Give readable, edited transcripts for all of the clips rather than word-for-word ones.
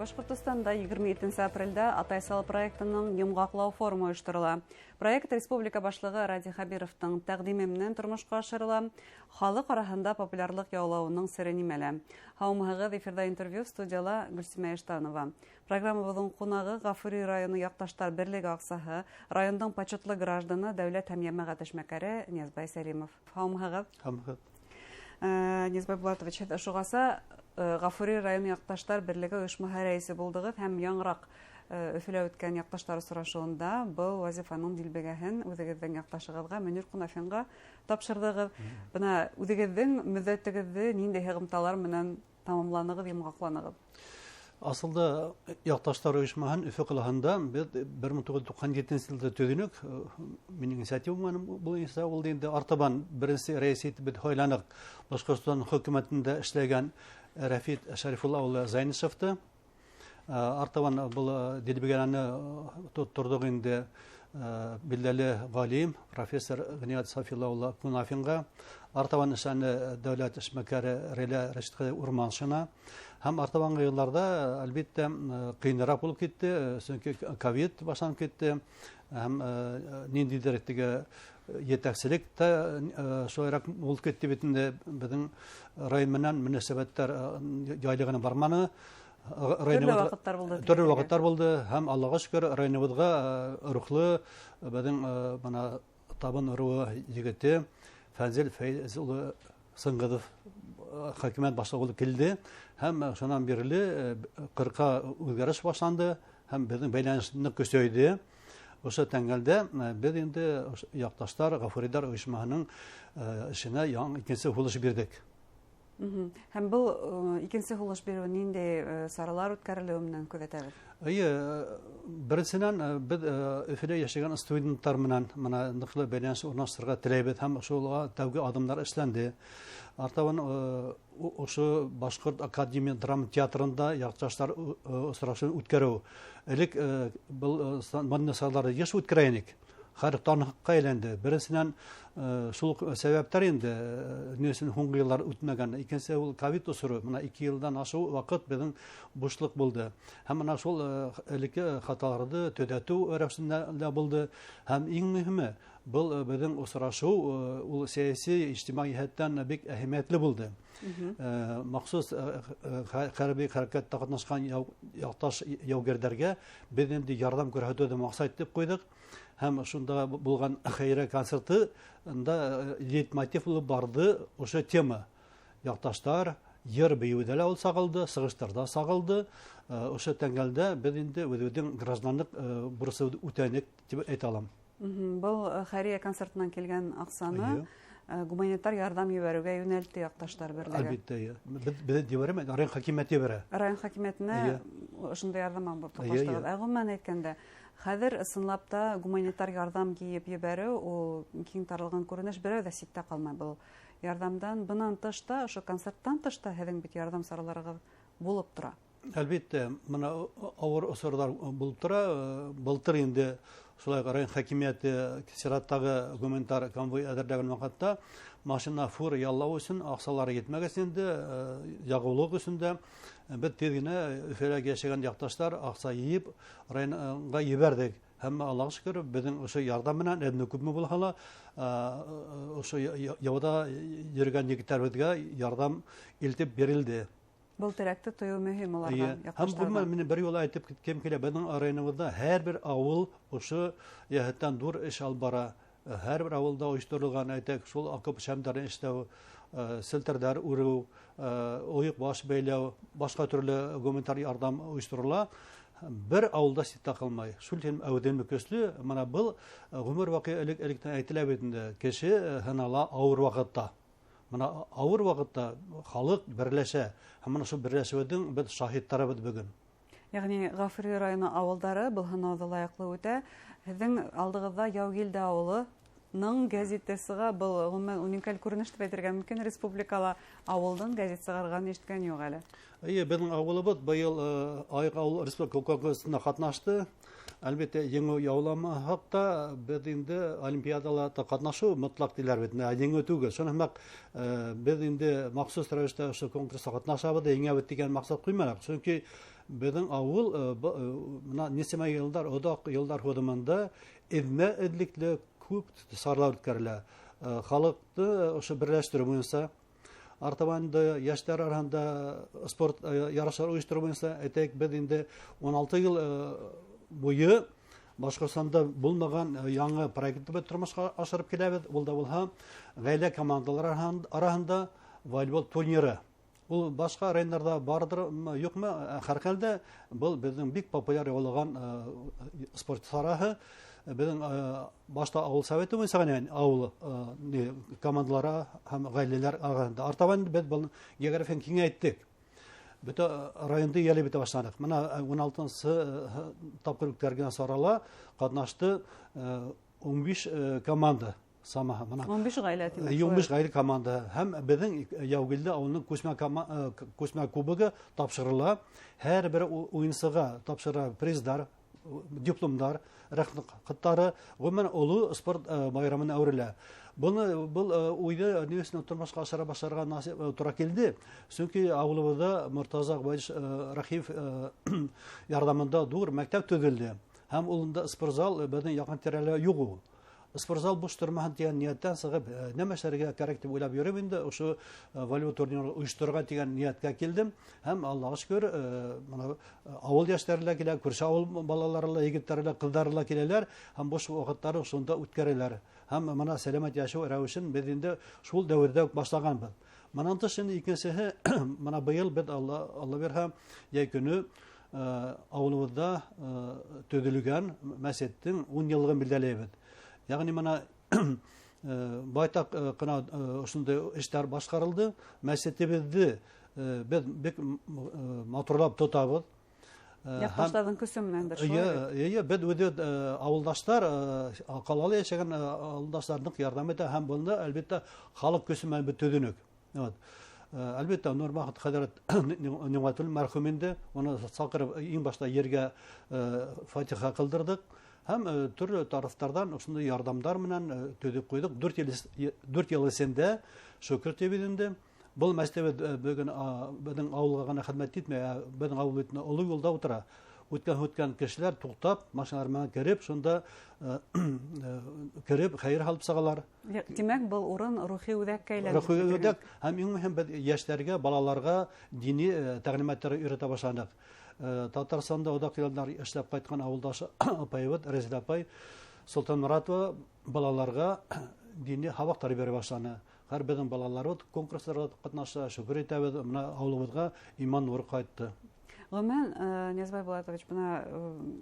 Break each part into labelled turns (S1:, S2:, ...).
S1: Башҡортостанда 27 апрелдә Атайсал проектының йомғаҡлау форумы ойошторола. Проект республика башлығы Радий Хәбировтың тәҡдиме менән тормошҡа ашырыла. Халыҡ араһында популярлыҡ яулауының сере нимәлә? Һаумыһығыҙ, эфирҙа интервью, студияла Гөлсимә Иштанова. Программабыҙҙың ҡунағы Ғафури районы яҡташтар берлеге ағзаһы, райондың почетлы гражданы, дәүләт һәм йәмәғәт эшмәкәре Ниязбай Сәлимов. Һаумыһығыҙ.
S2: Һаумыһығыҙ.
S1: Ниязбай Булатович, һеҙ ошоғаса Ғафури районы яҡташтар берлеге ойошмаһы рәйесе булдығыҙ һәм яңыраҡ Өфөлә үткән яҡташтар осрашыуында был вазифаның дилбегәһен үҙегеҙҙең яҡташығыҙға Мөнир Ҡунафинға тапшырҙығыҙ. Бына үҙегеҙҙең мөҙҙәтегеҙҙе ниндәй һығымталар менән тамамланығыҙ, йомғаҡланығыҙ?
S2: Асылда яҡташтар ойошмаһын Өфө ҡалаһында беҙ 1997 йылда төҙөнөк. Минең инициатива менән буйынса булды инде. Артабан беренсе рәйес итеп беҙ һайланыҡ Башҡортостан хөкүмәтендә эшләгән Рәфит Шәрифулла улы Зайнишевты. Артабан был дилбегәне тотторҙоҡ инде билдәле ғалим, профессор Ғиният Сафилла улы Кунафинға. Артабан эшләне дәүләт эшмәкәре Рәйлә Рәшит ҡыҙы Урманшина. Һәм артабанғы йылларҙа, әлбиттә, ҡыйыныраҡ булып китте, сөнки ковид башланып китте. Һәм ниндәйҙер теге етәкселек тә шулайыраҡ булып китте бит инде. Беҙҙең район менән мөнәсәбәттәр яйлы ғына барманы.
S1: Төрлө ваҡыттар булды.
S2: Төрлө ваҡыттар булды. Һәм Аллаға шөкөр, районыбыҙға рухлы беҙҙең бына Табын ырыуы егете Фәнзил Фәйз улы Сыңғыҙов хакимиәт башлығы булып килде. Һәм шунан бирле ҡырҡа үҙгәреш башланды һәм беҙҙең бәйләнеш ныҡ көсәйҙе. Ошо тәңгәлдә беҙ инде яҡташтар Ғафуриҙар ойошмаһының эшенә яңы икенсе һулыш бирҙек.
S1: Һәм был икенсе һулыш биреү ниндәй саралар үткәрелеүе менән күҙәтәбеҙ?
S2: Эйе, беренсенән, беҙ Өфөлә йәшәгән студенттар менән бына ныҡлы бәйләнеш урынлаштырырға теләйбеҙ һәм шулға тәүге аҙымдар эшләнде. Артабан ошо Башҡорт академия драма театрында яҡташтар осрашыуын үткәреү. Элек был бындай сараларҙы йыш үткәрә инек. Хәҙер таныҡҡа әйләнде. Беренсенән, шул уҡ сәбәптәр инде, ни өсөн һуңғы йылдар үтмәгән. Икенсе ул ковид осоро. Бына 2 йылдан ашыу ваҡыт беҙҙең бушлыҡ булды. Һәм бына шул элекке хаталарҙы төҙәтеү рәүешендә лә булды. Һәм иң мөһиме, был беҙҙең осрашыу ул сәйәси, ижтимағи йәһәттән бик әһәмиәтле булды. Махсус хәрби хәрәкәттә ҡатнашҡан яҡташ яугирҙәргә беҙ инде ярҙам күрһәтеүҙе маҡсат итеп ҡуйҙыҡ. Һәм шунда булған хәйрә концертында лейтмотив булып барҙы ошо тема. Яҡташтар йыр бейеүҙә лә ул сағылды, сығыштарҙа сағылды. Ошо тәңгәлдә беҙ инде үҙебеҙҙең гражданлыҡ бурысыбыҙҙы үтәнек тип әйтә алам.
S1: Был хәйриә концертынан килгән аҡсаны гуманитар ярҙам ебәреүгә йүнәлтте яҡташтар берлеге.
S2: Әлбиттә, эйе. Беҙ ебәрәме? Район хакимиәте ебәрә.
S1: Район хакимиәтенә ошондай ярҙам алып туҡташтығыҙ. Ә ғөмүмән әйткәндә, хәҙер ысынлап та гуманитар ярҙам йыйып ебәреү ул киң таралған күренеш, берәү ҙә ситтә ҡалмай был ярҙамдан. Бынан тыш та, ошо концерттан тыш та һеҙҙең бит ярҙам сараларығыҙ булып тора.
S2: Әлбиттә, бына ауыр осорҙар булып тора. Былтыр инде шулай район хакимиәте сираттағы гуманитар конвой әҙерләгән ваҡытта машина фур яллау өсөн аҡсалары етмәгәс инде, яғыулыҡ өсөн дә беҙ тиҙ генә Өфөлә йәшәгән яҡташтар аҡса йыйып районға ебәрҙек. Һәм Аллаға шөкөр, беҙҙең ошо ярҙам менән әҙме күпме булһа ла, ошо яуҙа йөрөгән егеттәребеҙгә ярҙам илтеп бирелде.
S1: Был терәкте тойоу мөһим уларға,
S2: Эйе. Һәм
S1: яҡташтарға.
S2: ғөмүмән, мин бер юлы әйтеп киткем килә, беҙҙең районыбыҙҙа һәр бер ауыл ошо йәһәттән ҙур эш алып бара. Һәр бер ауылда ойошторолған, әйтәк, шул окоп шәмдәрен эшләү, селтәрҙәр үреү, ойоҡ баш бәйләү, башҡа төрлө гуманитар ярҙам ойошторола. Бер ауылда ситтә ҡалмай. Шул тиклем әүҙемле көслө. Бына был ғүмер ваҡи элек-электән әйтелә бит инде. Кеше һынала ауыр ваҡытта. Бына ауыр ваҡытта халыҡ берләшә. Һәм бына шул берләшеүҙең беҙ шаһиттарыбыҙ бөгөн.
S1: Йәғни Ғафури районы ауылдары был һынауҙы лайыҡлы үтә. Һеҙҙең алдығыҙҙа Яугилде ауылының гәзите сыға. Был ғөмүмән уникаль күренеш тип әйтергә мөмкин. Республикала ауылдың гәзит сығарғанын ишеткән юҡ әле.
S2: Эйе, беҙҙең ауылыбыҙ быйыл Айыҡ ауыл республика конкурсында ҡатнашты. Әлбиттә, еңеү яуламаһаҡ та, беҙ инде олимпиадала та ҡатнашыу мотлаҡ тиләр бит, еңеү түгел. Шуны һымаҡ беҙ инде махсус рәүештә ошо конкурста ҡатнашабыҙ, еңәбеҙ тигән маҡсат ҡуйманыҡ. Сөнки Беҙҙең ауыл бына нисәмә йылдар, оҙаҡ йылдар һуҙымында эҙмә-эҙлекле күп саралар үткәрелә. Халыҡты ошо берләштереү буйынса, артабан инде йәштәр араһында спорт ярыштар ойоштороу буйынса, әйтәйек, беҙ инде 16 йыл буйы Башҡортостанда булмаған яңы проектты беҙ тормошҡа ашырып киләбеҙ. Ул да булһа ғаилә командалары араһында волейбол турниры. Ул башҡа райондарҙа барҙырмы, юҡмы, һәр хәлдә был беҙҙең бик популяр булған спорт сараһы. Беҙҙең башта ауыл советы буйынса ғына ауыл командалары һәм ғаиләләр араһында. Артабан беҙ был географияны киңәйттек. Бөтә районды йәлеп итә башланыҡ. Бына 16-нсы тапҡыр үткәргән сарала ҡатнашты 15 команда самаһы. Бына
S1: 15 ғаилә тимәк.
S2: 15 ғаилә команда. Һәм беҙҙең Яугилде ауылының күсмә кубогы тапшырыла. Һәр бер уйынсыға тапшыра приздар, дипломдар, рәхмәт хаттары, ғөмүмән оло спорт байрамына әүерелә. Быны был уйҙы ни өсөн тормошҡа ашыра башларға насип тура килде. Сөнки ауылыбыҙҙа Мортаза Ғабидович Рәхимов ярҙамында ҙур мәктәп төҙөлдө. Һәм унда спортзал беҙҙең яҡын тирәлә юҡ ул. Спортзал буш тормаһын тигән ниәттән сығып, нәмә эшләргә кәрәк тип уйлап йөрөп инде ошо волейбол турнирын ойошторорға тигән ниәткә килдем. Һәм Аллаға шөкөр, бына ауыл йәштәре лә килә, күрше ауыл балалары ла, егеттәре лә, ҡыҙҙары ла киләләр һәм буш ваҡыттарын шунда үткәрәләр. Һәм бына сәләмәт йәшәү рәүешен беҙ инде шул дәүерҙә үк башлағанбыҙ. Бынан тыш инде икенсеһе, бына быйыл беҙ Алла бирһә, йәй көнө ауылыбыҙҙа төҙөлгән мәсеттең 10 йыллығын билдәләйбеҙ. Ягъни бына байтаҡ ҡына ошондай эштәр башҡарылды. Мәсетебеҙҙе беҙ бик матурлап тотабыҙ.
S1: Яҡташтарҙың көсө менәндер шулай бит?
S2: Эйе, беҙ үҙе ауылдаштар, ҡалала йәшәгән ауылдаштар ныҡ ярҙам итә һәм бында, әлбиттә, халыҡ көсө менән беҙ төҙөнөк. Әлбиттә, Нурмәхмәт хәҙрәт Ниғмәтуллин мәрхүм инде, уны саҡырып иң башта ергә фатиха ҡылдырҙыҡ. Һәм төрлө тарафтарҙан ошондай ярҙамдар менән төҙөп ҡуйҙыҡ. Дүрт йыл эсендә шөкөр тибеҙ инде. Был мәктәп бөгөн беҙҙең ауылға ғына хеҙмәт итмәй, ә беҙҙең ауыл бит оло юлда ултыра. Үткән-һүткән кешеләр туҡтап, машиналар менән кереп, шунда кереп хәйер һалып сығалар.
S1: Тимәк, был урын рухи үҙәккә әйләнеп
S2: Рухи
S1: китергән.
S2: үҙәк һәм иң мөһим беҙ йәштәргә, балаларға дини тәғлимәттәр өйрәтә башланыҡ. Татарстанда оҙаҡ йылдар эшләп ҡайтҡан ауылдаш апайыбыҙ Рәзилә апай Солтанморатова балаларға дини һабаҡтар бирә башланы. Һәр беҙҙең балаларыбыҙ конкурстарға ҡатнаша, шөкөр итәбеҙ, бына ауылыбыҙға иман нуры ҡайтты.
S1: Ғөмүмән, Ниязбай Булатович, бына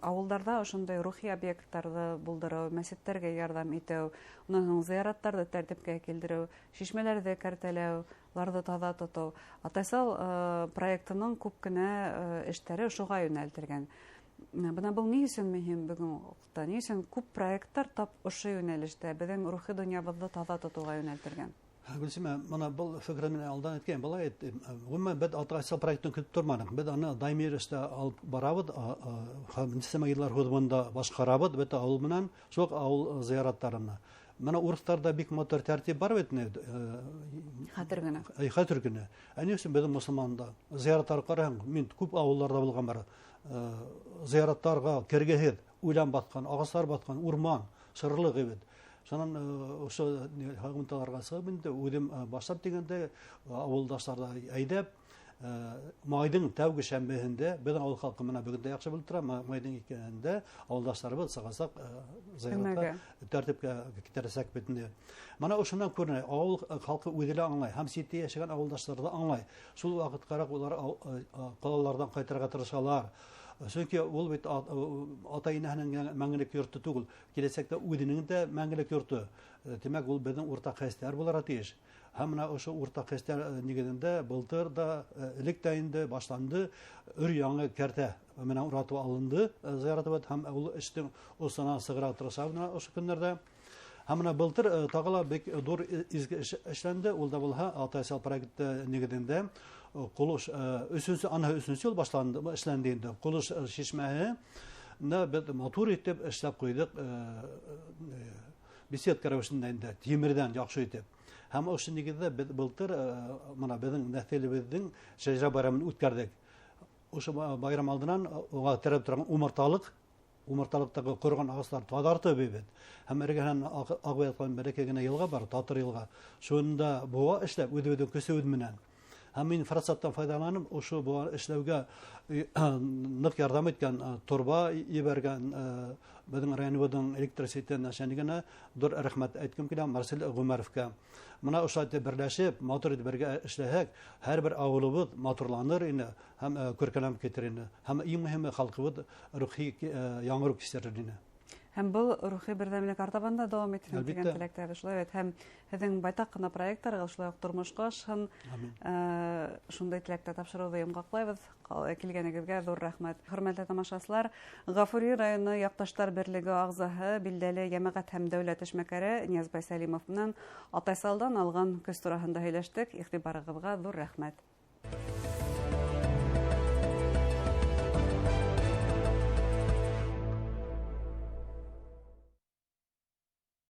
S1: ауылдарҙа ошондай рухи объекттарҙы булдырыу, мәсеттәргә ярҙам итеү, унан һуң зыяраттарҙы тәртипкә килтереү, шишмәләрҙе кәртәләү, уларҙы таҙа тотоу. Атайсал проектының күп кенә эштәре ошоға йүнәлтелгән. Бына был ни өсөн мөһим бөгөн ваҡытта? Ни өсөн күп проекттар тап ошо йүнәлештә, беҙҙең рухи донъябыҙҙы таҙа тотоуға йүнәлтелгән?
S2: Гөлсимә, бына был фекерен мин алдан әйткән, былай әйт, ғөмүмән беҙ Атайсал проектын көтөп торманыҡ. Беҙ аны даими рәүештә алып барабыҙ, нисәмә йылдар һуҙымында башҡарабыҙ бөтә ауыл менән, шул уҡ ауыл зыяраттарына. Бына урыҫтарҙа бик матур тәртип бар бит инде,
S1: Хәтер генә.
S2: Хәтер генә. Ә ни өсөн беҙҙең мосолманда зыяраттар ҡараһаң, мин күп ауылдарҙа булған бар. Зыяраттарға кергеһеҙ, үлән батҡан, ағастар батҡан, урман, сырлыҡ бит. Шунан ошо һағынталарға сығып инде үҙем башлап тигәндә ауылдаштарҙы әйҙәп, майҙың тәүге шәмбеһендә беҙҙең ауыл халҡы менән бөгөн дә яҡшы белеп тора, майҙың икеһендә ауылдаштарыбыҙ сығасаҡ зыяратҡа,
S1: Өмәгә.
S2: тәртипкә китерәсәк бит инде. Бына ошонан күренә, ауыл халҡы үҙе лә аңлай, һәм ситтә йәшәгән ауылдаштар ҙа аңлай. Шул ваҡытҡараҡ улар ҡалаларҙан ҡайтырға тырышалар. Сөнки ул бит ата-инәһенең генә мәңгелек йорто түгел, киләсәктә үҙенең дә мәңгелек йорто. Тимәк, ул беҙҙең уртаҡ хәстәр булырға тейеш. Һәм бына ошо уртаҡ хәстәр нигеҙендә былтыр да, элек тә инде башланды, өр яңы кәртә менән уратып алынды зыяратыбыҙ һәм ул эштең осона сығыра тырышабыҙ бына ошо көндәрҙә. Һәм бына былтыр тағы ла бик ҙур изге эш эшләнде, ул да булһа Атайсал проекты нигеҙендә Ҡолош өсөнсө, ана өсөнсө йыл башланды, эшләнде инде. Ҡолош шишмәһе нә беҙ матур итеп эшләп ҡуйҙыҡ, беседка рәүешендә инде, тимерҙән яҡшы итеп. Һәм ошо нигеҙҙә беҙ былтыр бына беҙҙең нәҫелебеҙҙең шәжәрә байрамын үткәрҙек. Ошо байрам алдынан уға терәп торған умарталыҡтағы ҡороған ағастар таҙартып бит. Һәм эргәһенән ағып ятҡан бәләкәй генә йылға бар, Татыр йылға. Шунда быуа эшләп, үҙебеҙҙең көсөбөҙ менән. Һәм мин форсаттан файҙаланып, ошо быуа эшләүгә ныҡ ярҙам иткән, торба ебәргән беҙҙең районыбыҙҙың электр сите начальнигына ҙур рәхмәт әйткем килә, Марсель Ғүмәровка. Мына ошолай итеп берләшеп, матур итеп бергә эшләһәк, һәр бер ауылыбыҙ матурланыр ине һәм күркәләнеп китер ине. Һәм иң мөһиме, халҡыбыҙ рухи яңырыу кисерер ине.
S1: Һәм был рухи берҙәмлек артабан да дауам итһен тигән теләктәбеҙ, шулай бит. Һәм һеҙҙең байтаҡ ҡына проекттарығыҙ шулай уҡ тормошҡа ашһын. Шундай теләктә тапшырыуҙы йомғаҡлайбыҙ. Килгәнегеҙгә ҙур рәхмәт. Хөрмәтле тамашасылар, Ғафури районы Яҡташтар берлеге ағзаһы, билдәле йәмәғәт һәм дәүләт эшмәкәре Ниязбай Сәлимов менән Атайсалдан алған көс тураһында һөйләштек. Иғтибарығыҙға ҙур рәхмәт.